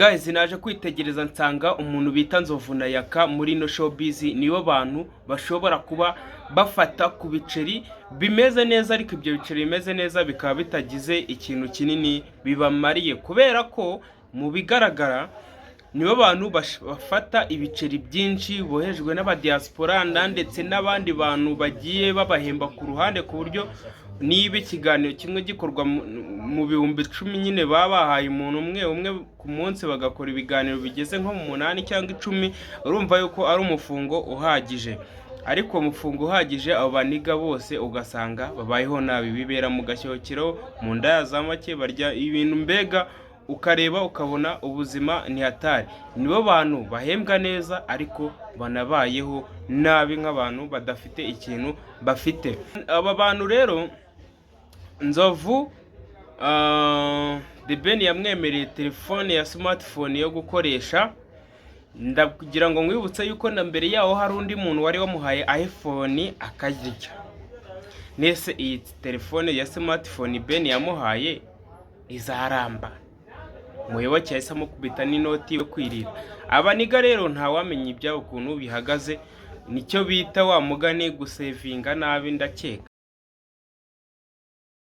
Guys, naje kwitegereza nsanga umuntu bita Nzovu na Yaka muri ino showbiz nibo bantu bashobora kuba bafata ku biceri bimeze neza, ariko ibyo biceri bimeze neza bikaba bitagize ikintu kinini bibamariye, kubera ko mu bigaragara nibo bantu bafata ibiceri byinshi bohejwe n'abadiaspora ndetse n'abandi bantu bagiye babahemba ku ruhande, ku buryo niba ikiganiro kimwe gikorwa mu 10,000 nyine baba bahaye umuntu umwe umwe ku munsi, bagakora ibiganiro bigeze nko mu 8 cyangwa 10. Urumva yuko ari umufungo uhagije. Ariko umufungo uhagije, abo baniga bose ugasanga babayeho nabi, bibera mu gashyokero, mu ndaya za make, barya ibintu, mbega ukareba ukabona ubuzima ni hatari. Nibo bantu bahembwa neza ariko banabayeho nabi nk'abantu badafite ikintu bafite. Aba bantu rero, Nzovu, The Ben yamwemereye telefone ya smartphone yo gukoresha. Ndakugira ngo nkwibutse yuko na mbere yaho hari undi muntu wari wamuhaye iPhone akayirya. Nese iyi telefone ya smartphone Ben yamuhaye izaramba? Muyoboke yahise amukubita n'inoti yo kwirira. Abaniga rero ntawamenya ibyabo ukuntu bihagaze, nicyo bita wa mugani gusevinga nabi, ndakeka.